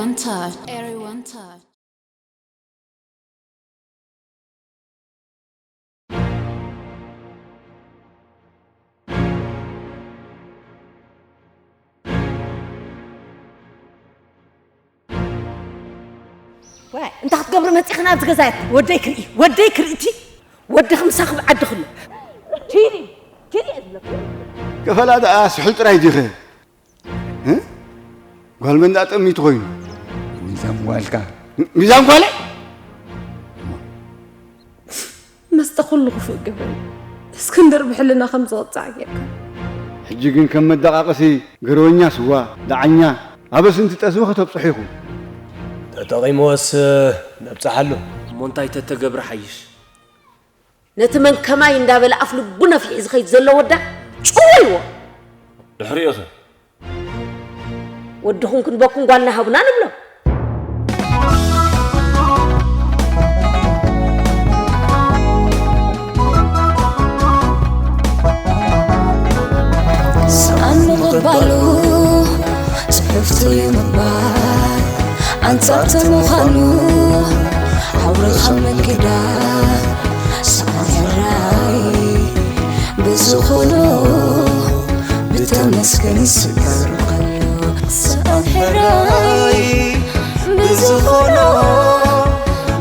One touch. Everyone touch. ዋይ፣ እንታይ ክትገብሪ መፂኽን ኣብዚ ገዛ? ወደይ ክርኢ፣ ወደይ ክርኢ፣ እቲ ወድኺ ምሳኺ ብዓዲ ክሎ። ኪዲ፣ ኪዲ እየ ዝብለኪ። ከፈላ ደኣ ስሑል ጥራይ ዲኺ? እ? ጓል መንዳ ጠሚቱ ኮይኑ። ሚዛን ጓልካ። ሚዛን ጓለይ? መስተ ኩሉ ክፉእ ገበን። እስክንድር ብሕልና ከም ዝቕጻዕ ጌርካ። ሕጂ ግን ከም መደቓቕሲ ገረወኛ ስዋ፣ ደዓኛ፣ ኣብ ኣስንቲ ጠስሚ ከተብጽሑ ኢኹም። ተጠቒምዎስ ነብጽሓሉ። እሞ እንታይ ተተገብረ ሓይሽ? ነቲ መን ከማይ እንዳበለ ኣፍ ልቡ ነፊሑ ዝኸይድ ዘሎ ወዳ ጭወይዎ። ድሕሪኡኸ? ወድኹም ክንበኩም ጓልና ሃቡና ንብሎ። ስኣን ምቕባሉ ጽሕፍቲ እዩ ምግባር፣ ኣንጻርቲ ምዃኑ ኣውርኻ ምግዳር። ስኣን ሕራይ ብዝኾኖ ብተመስገን ስገር ከሎ። ስኣን ሕራይ ብዝኾኖ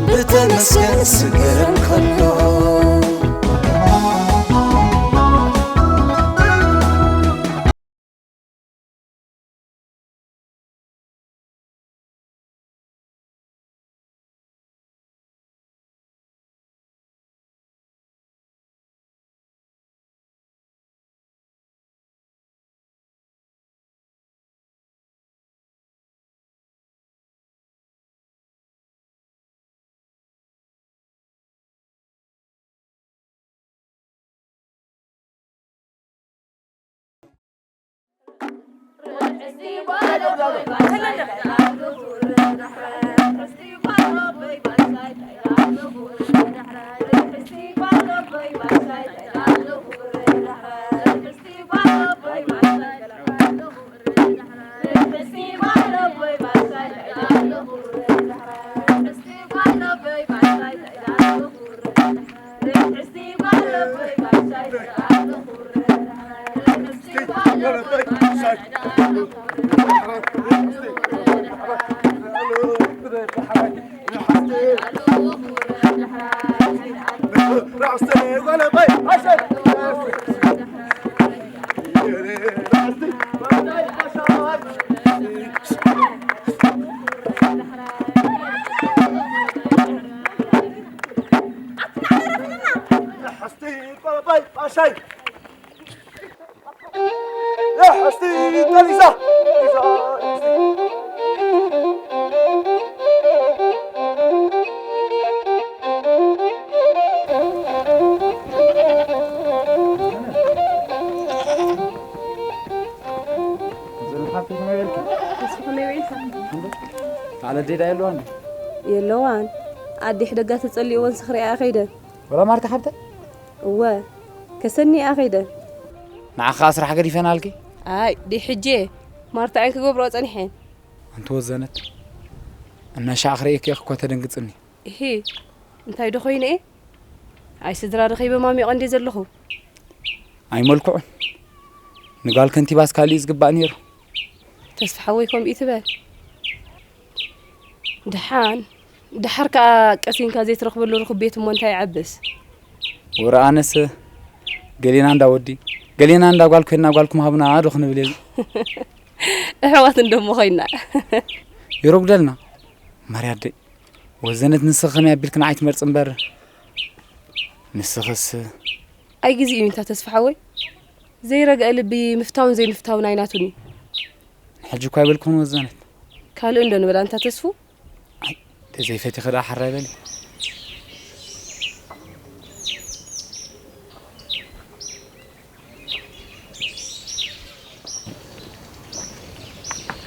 ብተመስገን ስገር ከሎ። ኣለ ዴዳ የለዋን። የለዋን። ኣዴ ሕደጋ ተጸሊእወን ስኽሪኣ ከይደን። ወላ ማርታ ሓብተ እወ፣ ከሰኒኣ ከይደን። ንዓኻ ስራሕ ገዲፈናልኪ። ኣይ ዲ ሕጂ ማርታኣን ክገብርኦ ጸኒሐን። ኣንቲ ወዘነት፣ እነሻዕ ክርእየኪ እየ እኮ ተደንግጽኒ። እሂ፣ እንታይ ዶ ኮይነ እየ? ኣይ ስድራ ረኺበ ማሚቖ እንዴ ዘለኹ። ኣይመልክዑን። ንጋል ከንቲባስ ካሊእ ዝግባእ ነይሩ። ተስፋ ሓወይ ከምኡ ትበል። ድሓን ድሓር ከኣ ቀሲንካ ዘይትረኽበሉ ርኹብ ቤት እሞ እንታይ ይዓብስ? ወረ ኣነስ ገሌና እንዳ ወዲ ገሌና እንዳ ጓል ኮይንና ጓልኩም ሃቡና ዶ ክንብል የለ? ኣሕዋት እንዶ እሞ ኮይንና። ይረጉደልና ማርያ ኣደይ። ወዘነት ንስኺ ከመይ ኣቢልኪ ንዓይ ትመርጺ እምበር ንስኽስ። ኣይ ግዜ እዩ እንታ ተስፋ ሓወይ። ዘይረግአ ልቢ ምፍታውን ዘይምፍታውን ኣይናቱን እዩ። ንሕጂ እኳ ኣይበልኩን ወዘነት። ካልእ እንዶ ንበላ እንታ ተስፉ። ኣይ ተዘይፈቲኺ ደኣ ሓራይ በሊ።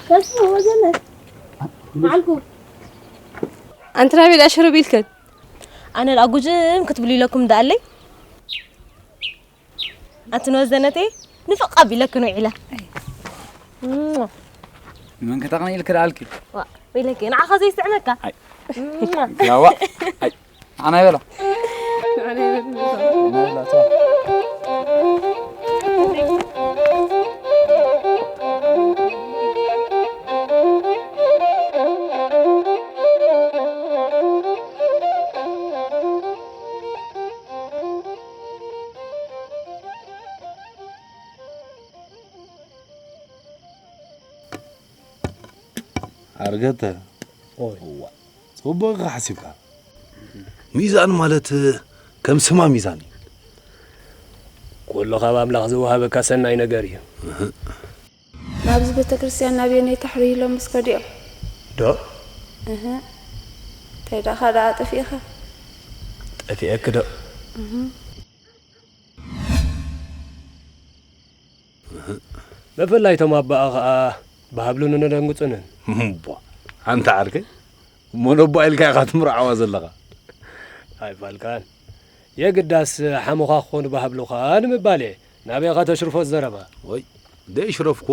ተስፉ ወዘነት መዓልኩ። ኣንቲ ናበይ ደኣ ሽርብ ኢልክን? ኣነ ደኣ ጉጅም ክትብሉ ኢለኩም ደኣለይ። ኣንቲ ንወዘነተይ ንፍቕ ኣቢለክን ውዒላ። ንመን ከተቕኒ ኢልክ ደኣልኪ? ወይለከ ንዓኻ ዘይስዕመካ። ኣይ። ላዋ። ኣይ። ኣና ይበላ። ኣና ይበላ። ኣርገተ። ኦይ። እዋ፣ ጽቡቕ ኢኻ ሓሲብካ። ሚዛን ማለት ከም ስማ ሚዛን እዩ። ኩሉ ካብ ኣምላኽ ዝወሃበካ ሰናይ ነገር እዩ። ናብዚ ቤተ ክርስቲያን ናብየነይ ታሕሪ ኢሎም ምስ ከዲኦም? ዶ? እህ። እንታይ ደኣ ደኣ ጠፊእኻ? ጠፊኤክ ዶ? እህ። ብፍላይ እቶም ኣባኣ ኸኣ ብሃብሉንን ኣደንግጹንን። እምቧ፣ ኣንታ ዓርከይ፣ እሞ ነቦኣ ኢልካ ኢኻ ትምርዓዋ ዘለኻ። ኣይፋልካን። የግዳስ ሓሙኻ ክኾኑ ብሃብሉኻ ንምባል እየ። ናበይ ኢኻ ተሽርፎ ዘረባ? ወይ፣ ደይ ሽረፍኮ።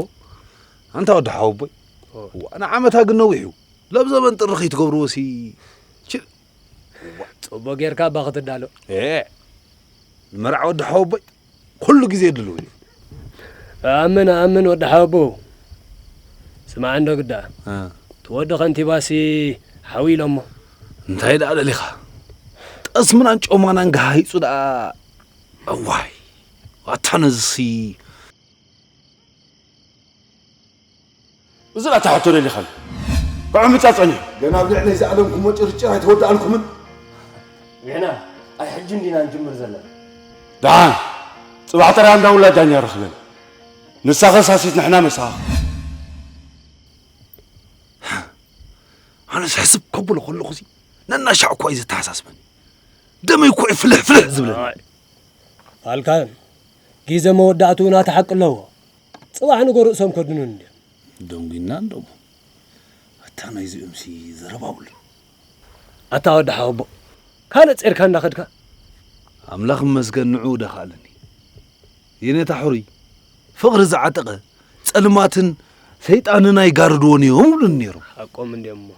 ኣንታ ወዲ ሓወቦይ። ኦ። ዋ፣ ንዓመታ ግን ነዊሕ እዩ። ለብ ዘበን ጥሪ ከይትገብርዎ ሲ-፣ ች-፣ ጽቡቕ ጌርካ እባ ክትዳሎ። ኤ፣ ንመርዓ ወዲ ሓወቦይ ኩሉ ግዜ ድልው እዩ። ኣምን፣ ኣምን ወዲ ሓወቦ። ስማዕ እንዶ ግዳ። እ። እቲ ወዲ ከንቲባሲ ሓው ኢሎሞ። እንታይ ደኣ ደሊኻ? ጠስምናን ጮማናን ገሃሂጹ ደኣ። እዋይ፣ ኣታ ነዝሲ። እዚ ደኣ እታ ሕቶ ደሊኻሉ። ክዕምጻጸን እዩ። ገና ኣብ ልዕለይ ዝኣለምኩሞ ጭርጭር ኣይተወዳእልኩምን። ገና ኣይ ሕጂ እንዲና ንጅምር ዘለና። ደሓን፣ ጽባሕ ጥራይ እንዳ ውላጃኛ ረኽበን። ንሳ ከሳሲት ንሕና መሳኺ። ኣነስ ሕስብ ከብሎ ከለኹሲ ነናሻዕ እኳ እዩ ዘተሓሳስበኒ። ደመይ እኮ እዩ ፍልሕ ፍልሕ ዝብለኒ። ኣይ፣ ፋልካን፣ ግዜ መወዳእትኡ ናቲ ሓቂ ኣለዎ። ጽባሕ ንጎ ርእሶም ከድኑን እንድዮም። ደንጒና እንዶሞ። ኣታ ናይዚኦምሲ ዘረባ ብሉ። ኣታ ወዲ ሓወቦ፣ ካልእ ጼርካ እንዳኸድካ? ኣምላኽ ይመስገን ንዕኡ ደኻእለኒ። የኔታ ሕሩይ፣ ፍቕሪ ዝዓጠቐ ጸልማትን ሰይጣንን ኣይጋርድዎን እዮም ይብሉኒ ነይሮም። ሓቆም እንድዮሞ።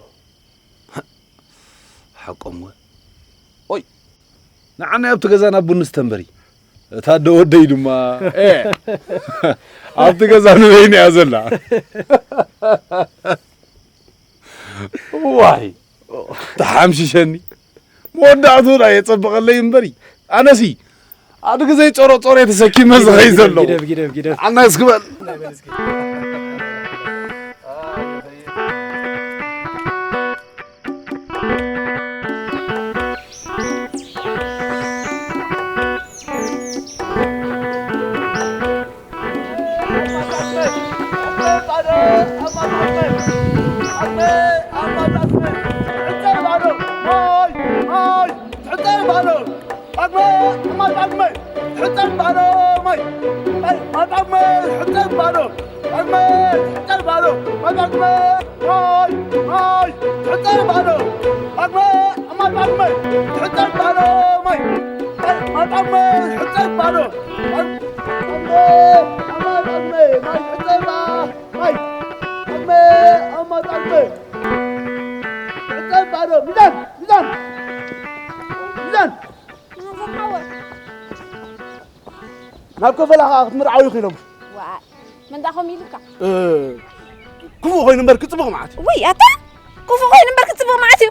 ሓቆም ወ-፣ ኦይ፣ ንዓናይ ኣብቲ ገዛና ቡን ስተንበሪ። እታ ኣደ ወደይ ድማ፣ ኤ፣ ኣብቲ ገዛ ንበይና እያ ዘላ። ዋይ፣ ተሓምሽሸኒ። መወዳእትኡ ዳ የጸብቐለይ እምበሪ። ኣነሲ፣ ኣድጊ ዘይጸሮጸሮ እየ ተሰኪመ ዝኸይድ ዘለኹ። ግደፍ፣ ግደፍ፣ ግደፍ። ኣናስ ክበል። ሚዛን! ሚዛን! ሚዛን! ናብ ከፈላ ከዓ ክትምርዓው ኢኺ ኢሎም። ዋይ፣ መን ደኣ ከምኡ ኢሉካ? እ፣ ክፉእ ኮይኑ እምበር ክጽቡቕ መዓት እዩ። ውይ፣ ኣታ ክፉእ ኮይኑ እምበር ክጽቡቕ መዓት እዩ።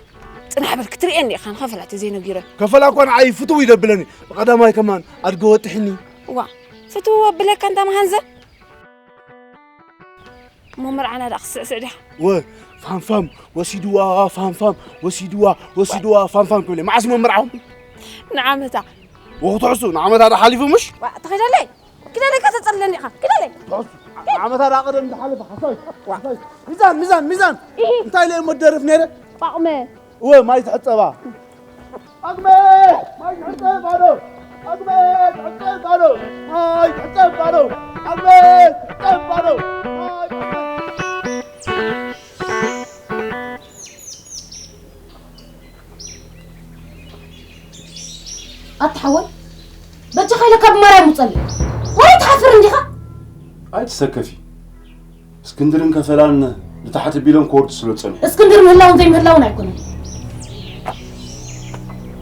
ጽናሕ በል ክትርእየኒ ኢኻ፣ ንኸፈላ ተዘይነጊረ። ከፈላ እኳ ንዓይ ፍትው እዩ ደብለኒ። ብቐዳማይ ከማን ኣድገ ወጥሕኒ። ዋ፣ ፍትው ኣብለካ እንዳ መሃንዘ። እሞ መርዓና ደኣ ክስዕስዕ ዲኻ? ወ-፣ ፋንፋም ወሲድዋ፣ ፋንፋም ወሲድዋ፣ ወሲድዋ፣ ፋንፋም ክብል እየ። መዓስ እሞ መርዓኹም? ንዓመታ። ወ-፣ ክትሕሱ፣ ንዓመታ ደኣ ሓሊፉ ምሽ? ዋ፣ ተኸይደለይ? ኪዳለይ ከተጸልለኒ ኢኻ። ኪዳለይ። ትሕሱ። ንዓመታ ደኣ ቀደም ዝሓለፈ ሓሳዊ። ዋ። ሓሳዊ። ሚዛን፣ ሚዛን፣ ሚዛን። ኢሂ። እንታይ ኢለ እሞ ደርፍ ነይረ? ጳቕመ። እወ፣ ማይ ትሕጸባ። ጳጉመ፣ ማይ ትሕጸብ ባዶ። ጳጉመ፣ ትሕጸብ ባዶ። ማይ ትሕጸብ ባዶ። ጳጉመ፣ ትሕጸብ ባዶ። ማይ ትሕጸብ ኣታ ሓወይ፣ በጃኻ ኢለካ ብማርያም ውጸለይ። ወላ ትሓፍር እንዲኻ? ኣይትሰከፊ። እስክንድርን ከፈላን ንታሕቲ ቢሎም ክወርዱ ስለ ዝጸንሑ። እስክንድር ምህላውን ዘይምህላውን ኣይኮነን።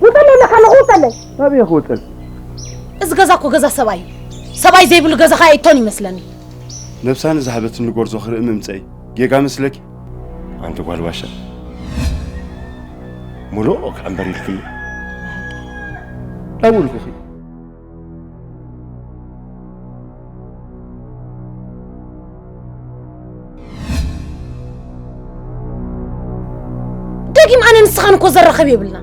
ውጸለይ ኣለካ ኣለኹ፣ ውጸለይ። ናበይ ክወጸል? እዚ ገዛ እኮ ገዛ ሰብኣይ እዩ። ሰብኣይ ዘይብሉ ገዛ ከኣ ኣይቶን ይመስለኒ። ነብሳ ንዝሃበትኒ ጎርዞ ክርኢ ምምጸይ ጌጋ መስለኪ? ኣንቲ ጓል ባሻ። ሙሉእ ከኣ እምበር ኢልክኒ። ደውልኩኺ። ደጊም ኣነ ንስኻን እኮ ዘራኸብ የብልና።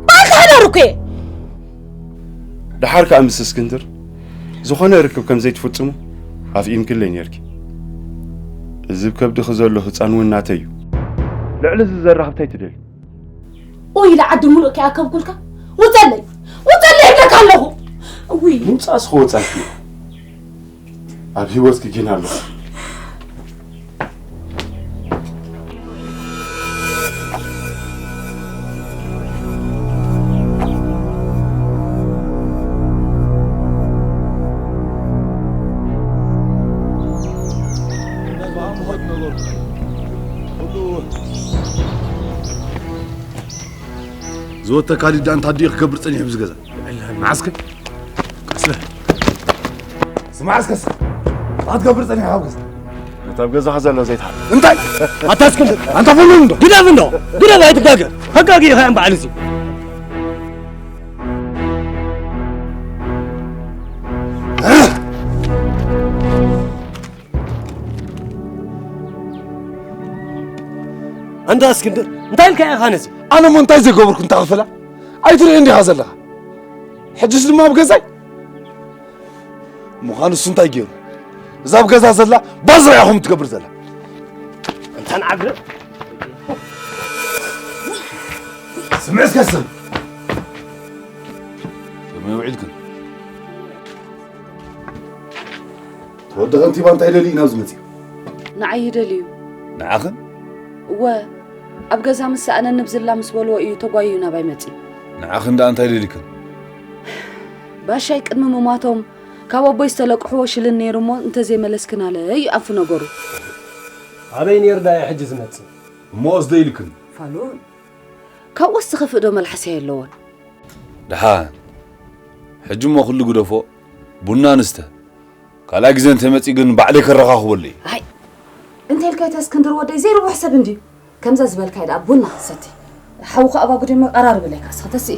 በዓልቲ ሓዳር እኮ እየ። ደሓር ከኣ ምስ እስክንድር ዝኾነ ርክብ ከም ዘይትፍጽሙ ኣፍኢምክለይ ነርኪ። እዚ ብከብድኺ ዘሎ ህጻን እውን ናተይ እዩ። ልዕሊ እዚ ዘራኽብ እንታይ ትደልዩ? ኡይ፣ ኢለ ዓዲ ሙሉእ ከይኣከብኩልካ፣ ውጸለይ፣ ውጸለይ እብለካ ኣለኹ። እውይ። ምውጻእስ ክወጻልኪ እዩ። ኣብ ህይወትኪ ግን ኣለኹ። ዝወተ ካሊድ ዳኣ እንታይ ድዩ ክገብር ጸኒሑ ኣብዚ ገዛ? መዓስከ? ቀስበ። ስማዕ እስከ፣ እስከ። እንታይ ትገብር ጸኒሕካ ኣብ ገዛ? ነታ ኣብ ገዛኻ ዘላ ዘይትሓል። እንታይ? ኣታ እስክንድር፣ ኣንታ ፈሉን እንዶ፣ ግደፍ እንዶ፣ ግደፍ ኣይትጋገ። ሕጋጊ ኢኻ እምበዓል እዚ። ኣንታ እስክንድር፣ እንታይ ኢልካ ኢኻ ነዚ? ኣነ እሞ እንታይ ዘይገበርኩ እንታ ክፍላ? ኣይትርኢ እንዲኻ ዘለኻ። ሕጅስ ድማ ኣብ ገዛይ? ምዃኑ እሱ እንታይ ገይሩ? እዛ ኣብ ገዛ ዘላ ባዝራ ኢኹም ትገብር ዘላ። እንታ ንዓግረ። ስምዒ እስከ ስም። ከመይ ውዒልክን? እቲ ወዲ ከንቲባ እንታይ ደልዩ እዩ ናብዚ መጺኡ? ንዓይ ይደልዩ። ንዓኽን? እወ፣ ኣብ ገዛ ምስ ሰኣነኒ ብዝላ ምስ በልዎ እዩ ተጓይዩ ናባይ መጺኡ። ንዓኽን ደኣ እንታይ ደልዩክን? ባሻይ ቅድሚ ምሟቶም ካብ ኣቦይ ዝተለቅሕዎ ሽልን ነይሩ እሞ እንተዘይመለስክን ኣለ እዩ ኣንፊ ነገሩ። ኣበይ ነይሩ ደኣ እዩ ሕጂ ዝመጽእ? እሞስ ደይልክን? ፋሉን፣ ካብኡስ ዝኸፍእ ዶ መልሓስ የለዎን? ደሓን፣ ሕጂ እሞ ኩሉ ግደፎ፣ ቡና ንስተ። ካልኣይ ግዜ እንተመጺኡ ግን ባዕለይ ከረኻኽበሉ እየ። ኣይ፣ እንተ ኢልካ ኣይተ እስክንድር ወደይ ዘይርውሕ ሰብ እንድዩ። ከምዛ ዝበልካዮ ደኣ ቡና ክትሰቲ። ሓውኻ ኣባጉደይ መቐራርብ ኢለካ፣ እስኻ ተስኢ።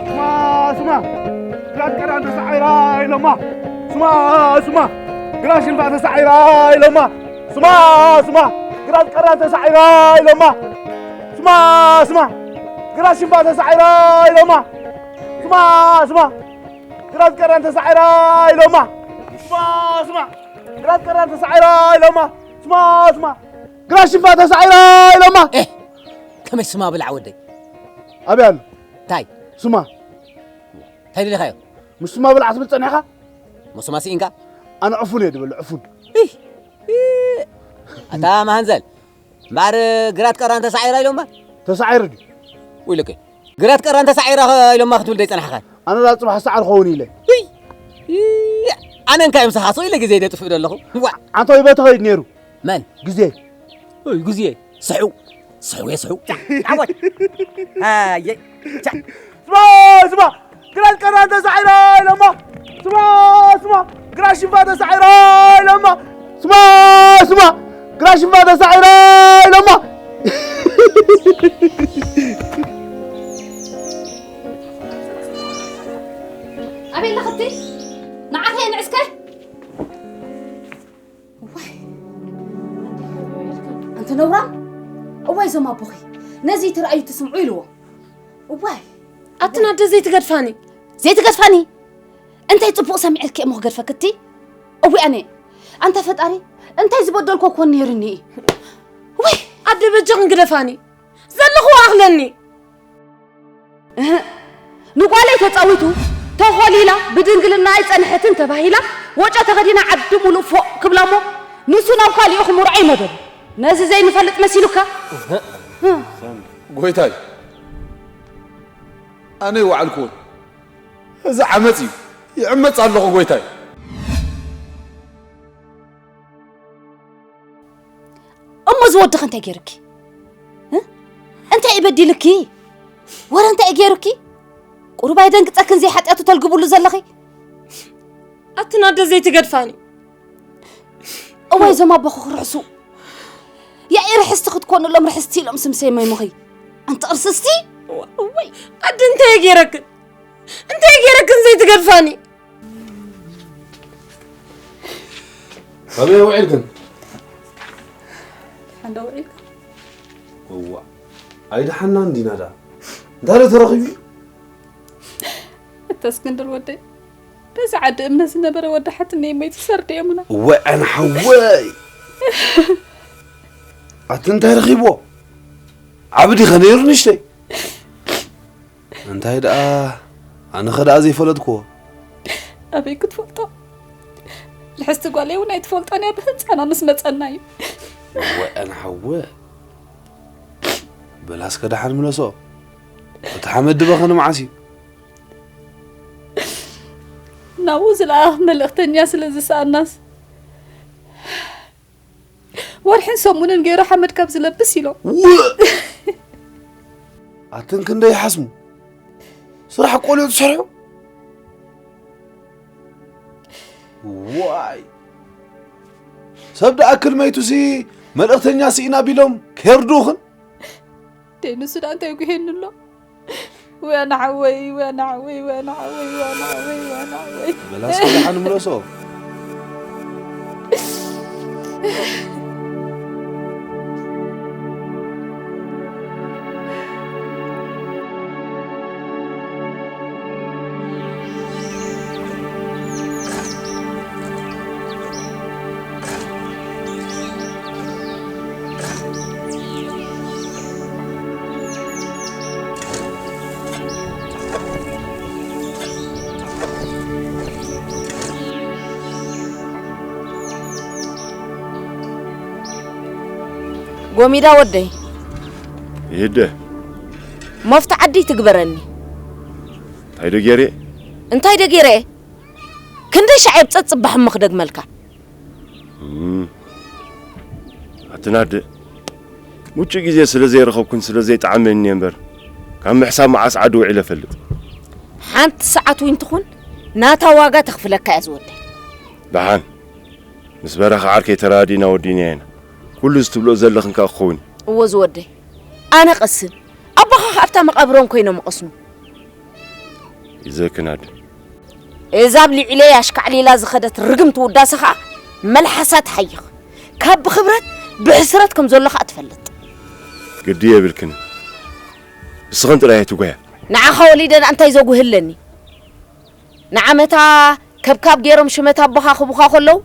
ስማ፣ ስማ፣ ግራት ቀራን ተሳዒራ ኢሎማ። ስማ፣ ስማ፣ ግራት ሽንፋ ተሳዒራ ኢሎማ። ስማ፣ ስማ፣ ግራት ቀራን ተሳዒራ ኢሎማ። ስማ፣ ስማ፣ ግራት ሽንፋ ተሳዒራ ኢሎማ። ስማ፣ ስማ፣ ግራት ቀራን ተሳዒራ ኢሎማ። ስማ፣ ስማ፣ ግራት ቀራን ተሳዒራ ኢሎማ። ስማ፣ ስማ፣ ግራት ሽንፋ ተሳዒራ ኢሎማ። ኤህ፣ ከመይ ስማ ብላዕ ወደይ? ኣበይ ኣሎ? እንታይ? ስማ። እንታይ ደሊኻዮ? ምስ ስማ ብላዕ ትብል ጸኒሕካ? እሞ ስማ ስኢንካ? ኣነ ዕፉን እየ ድብል፣ ዕፉን። ኢህ፣ ኢህ። ኣታ መሃንዘል፣ እምበኣር ግራት ቀራን ተሳዒራ ኢሎማ? ተሳዒሩ ድዩ? ወይለከ፣ ግራት ቀራን ተሳዒራ ኢሎማ ክትብል ዘይጸናሕካን? ኣነ ዳ ጽባሕ ሰዓር ክኸውን ኢለ። እይ! እይ! ኣነ እንካ እዮም ሰሓሶ ኢለ ግዜ ደጥፍእ ደለኹ። ዋ! ኣንታ ወይ በቲ ኸይድ ነይሩ። መን? ግዜ። እይ፣ ግዜ። ስሑ። ስሑ፣ የስሑ። ጫ፣ ዓወት። ኣየ፣ ጫ። ስማ፣ ስማ፣ ግራት ቀራን ተሳዒራ ኢሎማ። ስማ፣ ስማ፣ ግራት ሽንፋ ተሳዒራ ኢሎማ። ስማ፣ ስማ፣ ግራት ሽንፋ ተሳዒራ ኢሎማ። ኣበይ ኣለኽቲ? ንዓኸ ንዕስከ? እዋይ፣ ኣንቲ ነውራም፣ እዋይ፣ እዞም ኣቦኺ ነዚ ትረኣዩ ትስምዑ ኢልዎ። እዋይ። ኣትን ኣደ ዘይትገድፋኒ። ዘይትገድፋኒ? እንታይ ጽቡቕ ሰሚዐልኪ እሞ ክገድፈክቲ? እዊ ኣነ፣ ኣንታ ፈጣሪ፣ እንታይ ዝበደልኮ ኮን ነይርኒ? ወይ! ኣደ በጃኽን ግደፋኒ። ዘለኽዎ ኣኽለኒ። እህ፣ ንጓለይ ተጻዊቱ ተኾሊላ ብድንግልና ኣይጸንሐትን ተባሂላ ወጮ ተኸዲና ዓዲ ሙሉእ ፎእ ክብላ እሞ ንሱ ናብ ካሊኡ ክምርዖ ይመደቡ። ነዚ ዘይንፈልጥ መሲሉካ? ጎይታይ ኣነ ይወዓልኩ እዚ ዓመፅ እዩ ይዕመፅ ኣለኹ ጎይታይ። እሞ ዝወድኺ እንታይ ገይሩኪ? እ? እንታይ እዩ በዲሉኪ? ወረ እንታይ እዩ ገይሩኪ? ቁሩብ ኣይደንግፀክን ዘይሓጢኣቱ ተልግብሉ ዘለኺ? ኣቲ ናደ ዘይትገድፋኒ። እዋይ እዞም ኣቦኺ ክርሕሱ። ያኢ ርሕስቲ ክትኮንሎም ርሕስቲ ኢሎም ስም ሰይሞምኺ። ኣንቲ ቅርስስቲ። እዋይ ኣዲ እንታይ ገይረክን? እንታይ ገይረክን ዘይትገድፋኒ? ከመይ ውዒልክን? ሓንዳ ውዒልካ? እዋ ኣይደሓናን ዲና ዳ እንታይ ዶ ተረኺቡ? እተ እስክንድር ወደይ በዚ ዓዲ እምነት ዝነበረ ወዲ ሓትነይ መይቱ ሰርደዮምና። እወ ኣነ ሓወይ ኣቲ እንታይ ረኺብዎ? ዓብዲ ኸ ነይሩ ንሽተይ እንታይ ደኣ ኣነ ኸ ደኣ ዘይፈለጥክዎ? ኣበይ ክትፈልጦ? ልሕስቲ ጓለይ እውን ኣይትፈልጦን እያ ብህፃና ምስ መፀና እዩ። እወ ኣነ ሓወ በላስከ ደሓን ምለሶ እቲ ሓመድ ድበኸ ንምዓስ እዩ ናብኡ ዝለኣኽ መልእኽተኛ ስለ ዝሰኣናስ ወርሕን ሰሙንን ገይሩ ሓመድ ካብ ዝለብስ ኢሎም። ውእ! ኣትን ክንደይ ይሓስሙ ስራሕ ቆልዑ ትሰርሑ ዋይ ሰብ ደኣክል መይቱሲ መልእኽተኛ ስኢና ቢሎም ከየርድኡኽን ደይ ንሱ ደኣ እንታይ ጉሄኒ ኣሎ? ወያ ንዓወይ ወያ ንዓወይ ወያ ንዓወይ ወያ ንዓወይ ወያ ንዓወይ በላስ ከደሓን ምለሶ ጎሚዳ ወደይ ይህደ መፍቲ ዓዲ ትግበረኒ። እንታይ ዶ ገይረ? እንታይ ዶ ገይረ? ክንደይ ሻዕ የብፀ ፅባሕ እሞ ክደግመልካ። ኣትናደ ምቹእ ግዜ ስለ ዘይረኸብኩን ስለ ዘይጠዓመኒ እየ እምበር ካብ ምሕሳብ መዓስ ዓዲ ውዒለ እፈልጥ። ሓንቲ ሰዓት እውን ትኹን ናታ ዋጋ ተኽፍለካ እያ ዝወደይ። ደሓን ምስ በረኻ ዓርከይ ተረዳዲእና ወዲእናዮ ኢና። ኩሉ እዚ ትብልኦ ዘለኽን ከኣ ክኸውን እዩ። እዎ ዝወደይ ኣነ ቀስን ኣቦኻ ኣብታ መቓብሮም ኮይኖም ይቐስኑ። ይዘክን ኣደ። እዛ ኣብ ልዕለይ ኣሽካዕሊላ ዝኸደት ርግምቲ ውዳሰ ኸኣ መልሓሳ ትሓይኽ። ካብ ብኽብረት ብሕስረት ከም ዘሎ ኸኣ ትፈልጥ። ግዲ የብልክን። ንስኽን ጥራይ ኣይትጎያ። ንዓኻ ወሊደ ደኣ እንታይ ዘጉህለኒ? ንዓመታ ከብካብ ገይሮም ሽመት ኣቦኻ ክቡኻ ከለዉ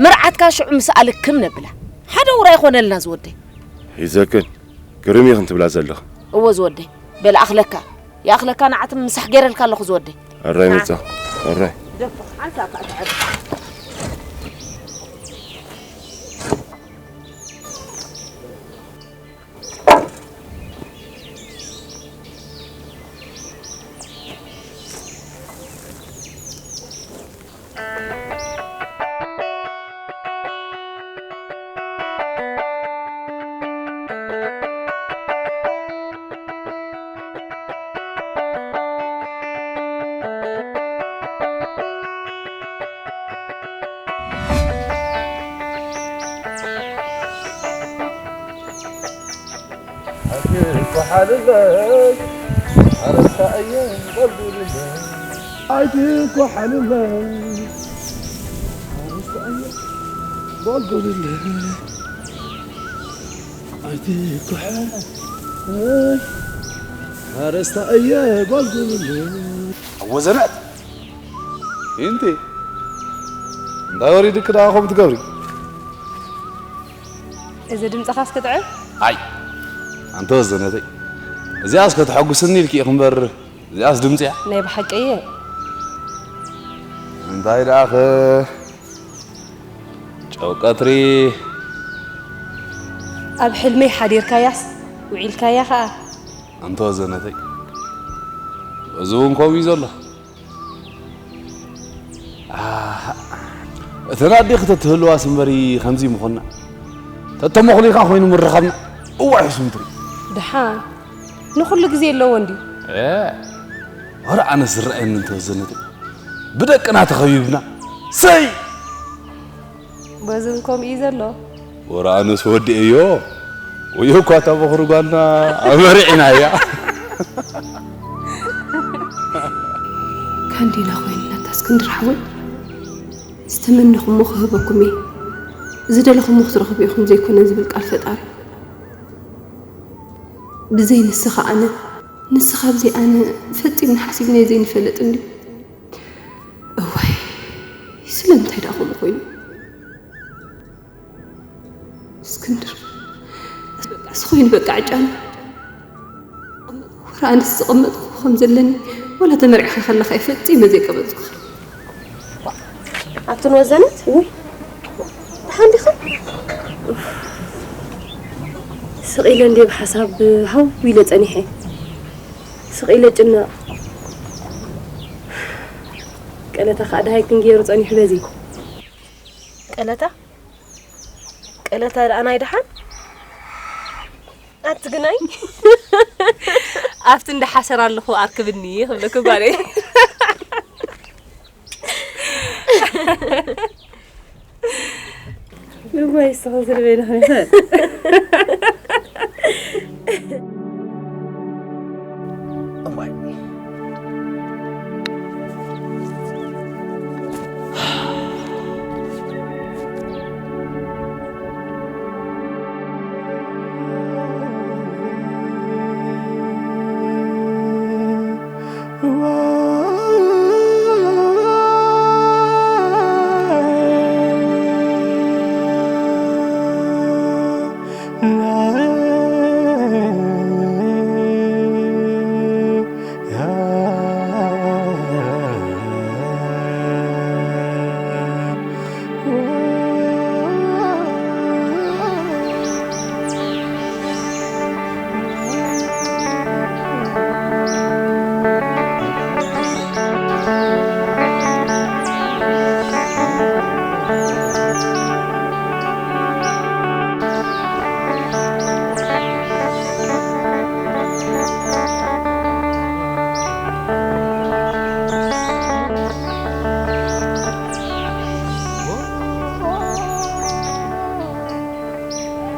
ምርዓትካ ሽዑ ምስ ኣልክም ነብላ። ሓደ ውራ ይኾነልና ዝወደይ። ሒዘክን ግርም ኢኽን ትብላ ዘለኽን። እወ ዝወደይ በል ኣኽለካ ይኣኽለካ ንዓትም ምሳሕ ገይረልካ ኣለኹ ዝወደይ። ኣራይ መጻ ኣራይ። ኣይትኳሓልለይ ኣረሳ እየ ጎልጉልለይ ኣይትኳሓልለይ ኣረሳ እየ ጎልጉልለይ ኣይትኳሓል ኣረሳ እየ ጎልጉልለይ ኣወዘናት ኢንቲ እንታይ ወሪድክ ደኣ ከምኡ ትገብሪ እዚ ድምፅኻስ ክጥዕም ኣይ ኣንተ ወዘነተይ እዚኣስ ከተሐጉስኒ ኢልኪ ኢኺ እምበር እዚኣስ ድምፂ እያ። ናይ ብሓቂ እየ። እንታይ ደኣኸ? ጨው ቀትሪ። ኣብ ሕልመይ ሓዲርካያስ ውዒልካያ ኸኣ። ኣንተ ወዘነተይ፣ እዚ እውን ከምኡ እዩ ዘሎ። ኣሃ። እተን ኣዴኺ ተትህልዋስ እምበሪ ከምዚ ምኾንና። ተተመኹሊኻ ኮይኑ ምርኻብና። እዋይ ሕሱም ትርኢ። ደሓን ንኹሉ ግዜ ኣለዎ እንድዩ። ኤ፣ ወረ ኣነስ ዝረኣየኒ እንተወዘነተይ። ብደቅና ተኸቢብና። ሰይ! በዚ እውን ከምኡ እዩ ዘሎ። ወረ ኣነስ ወዲኤዮ። ወዮ እኳ እታ በኹሪ ጓልና ኣመሪዕናያ። ካንዴላ ኮይንና እታ እስክንድር ሓወይ፣ ዝተመነኹሞ ክህበኩም እየ፣ ዝደለኹሞ ክትረኽቡ ኢኹም ዘይኮነ ዝብል ቃል ፈጣሪ። ብዘይ ንስኻ ኣነ፣ ንስኻ ብዘይ ኣነ ፈጺምና ሓሲብናዮ ዘይንፈልጥ እንድዩ። እዋይ፣ ስለምንታይ ደኣ ከምኡ ኮይኑ? እስክንድር፣ እዚ ኮይኑ በቃ ዕጫን። ወረ ኣነስ ዝቐመጥኩ ከም ዘለኒ፣ ወላ ተመርዒኻ ከለኻ እየ ፈጺመ ዘይቀበጽኩኻ። ኣቱን ወዘነት፣ ውይ፣ ደሓን ዲኻ? ስቕ ኢለ እንድየ ብሓሳብ ሃው ኢለ ጸኒሐ። ስቕ ኢለ ጭነቕ። ቀለታ ኸኣ ደሃይ ክንገይሩ ጸኒሑ በዚ። ቀለታ? ቀለታ ደኣ ናይ ደሓን? ኣቲ ግናይ? ኣብቲ እንዳ ሓሰር ኣለኹ ኣርክብኒ ክብለኪ ጓለይ። እዋይ፣ እስኻ ዝርበይ ንኽንኸን። እዋይ።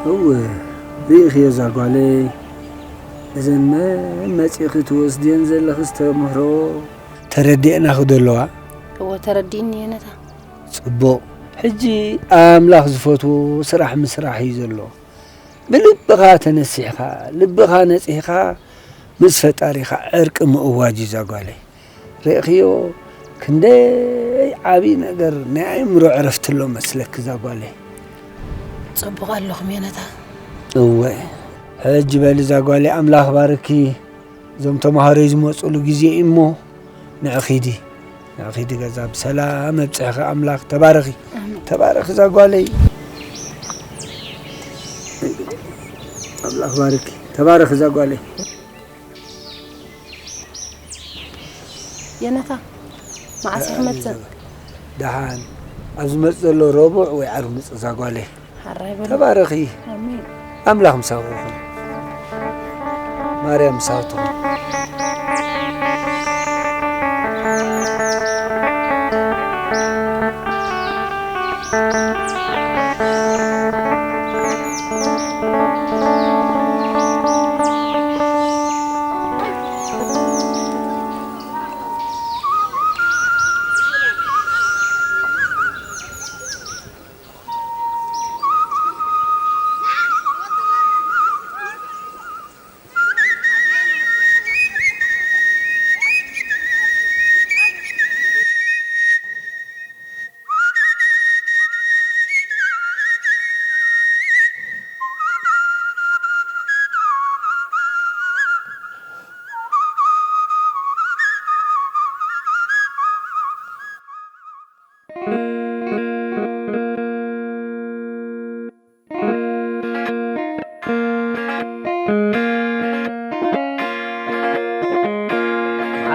እወ፣ ርኢኽዮ እዛ ጓለይ፣ እዘን መ-፣ መጺኺ ትወስድየን ዘለኺ ዝተምህሮ ተረዲኤናኺ ዶ ኣለዋ? እወ፣ ተረዲእኒ የነታ። ጽቡቕ። ሕጂ ኣምላኽ ዝፈትዎ ስራሕ ምስራሕ እዩ ዘሎ። ብልብኻ ተነሲሕካ፣ ልብኻ ነጺህካ፣ ምስ ፈጣሪኻ ዕርቂ ምእዋጅ እዩ እዛ ጓለይ። ርኢኽዮ፣ ክንደይ ዓብዪ ነገር ናይ ኣእምሮ ዕረፍቲ ኣሎ መስለኪ እዛ ጓለይ። ጽቡቕ ኣለኹም የነታ። እወ፣ ሕጂ በሊ እዛ ጓለይ ኣምላኽ ባርኪ። እዞም ተምሃሮይ ዝመጹሉ ግዜ እዩ እሞ ንዒ ኺዲ፣ ንዒ ኺዲ ገዛ ብሰላም ኣብጽሕኺ። ኣምላኽ ተባረኺ። ኣሜን። ተባረኺ እዛ ጓለይ። ኣምላኽ ባርኪ። ተባረኺ እዛ ጓለይ። የነታ፣ መዓስ ኢኺ መጽእ? ደሓን፣ ኣብ ዝመጽእ ዘሎ ረቡዕ ወይ ዓርቢ ምጽእ እዛ ጓለይ። ሓራይ በሉ። ተባረኺ። ኣሜን። ኣምላኽ ምሳኺ ይኹን። ማርያም ምሳኺ ትኹን።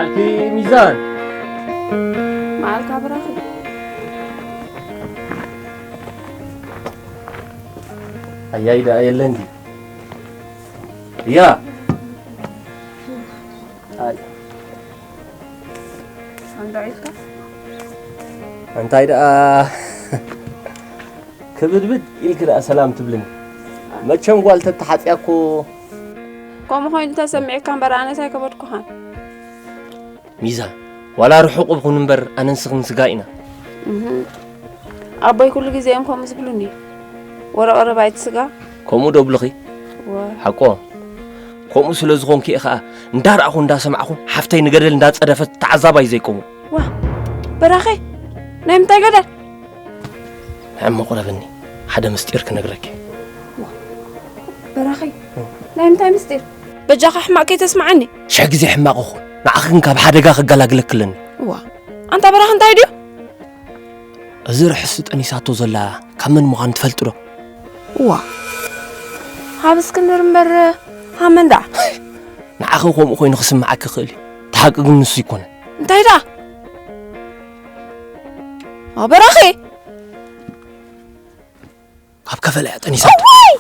መዓልቲ ሚዛን። መዓልካ ብራኺ። ኣያይ ደኣ የለን ድዩ? እያ። ኣይ፣ እንታይ ኢልካ? እንታይ ደኣ ክብድብድ ኢልክ ደኣ ሰላም ትብልኒ? መቸም ጓል ተተሓጽያ እኮ። ከምኡ ኮይኑ ተሰሚዕካ እምበር ኣነስ ኣይከበድኩኻን። ሚዛ፣ ዋላ ርሑቕ ብኹን እምበር ኣነን ስኽን ስጋ ኢና። እህ። ኣቦይ ኩሉ ግዜ እዮም ከምኡ ዝብሉኒ። ወረ ቀረብ ኣይትስጋ። ከምኡ ዶ ብልኺ? ወ- ሓቆ። ከምኡ ስለ ዝኾንኪ እየ ኸኣ እንዳረኣኹ እንዳሰማዕኹ ሓፍተይ ንገደል እንዳጸደፈት ተዓዛባይ ዘይከውን። ዋ በራኸይ ናይ ምንታይ ገደል? ንዕሞ ቁረብኒ፣ ሓደ ምስጢር ክነግረኪ። በራኸይ ናይ ምንታይ ምስጢር? በጃኻ ሕማቕ ከይተስምዓኒ። ሽሕ ግዜ ሕማቕ ይኹን፣ ንዓኺ ግን ካብ ሓደጋ ክገላግለኪ ኣለኒ። ዋ ኣንታ በራኽ እንታይ ድዩ? እዚ ርሕሲ ጠኒሳቶ ዘላ ካብ መን ምዃኑ ትፈልጢ ዶ? ዋ ሃብ እስክንድር እምበር ሃመን ደኣ። ንዓኺ ከምኡ ኮይኑ ክስምዓኪ ይኽእል እዩ። እቲ ሓቂ ግን ንሱ ኣይኮነን። እንታይ ደኣ? ኣበራኺ ካብ ከፈላ እያ ጠኒሳቶ። ወይ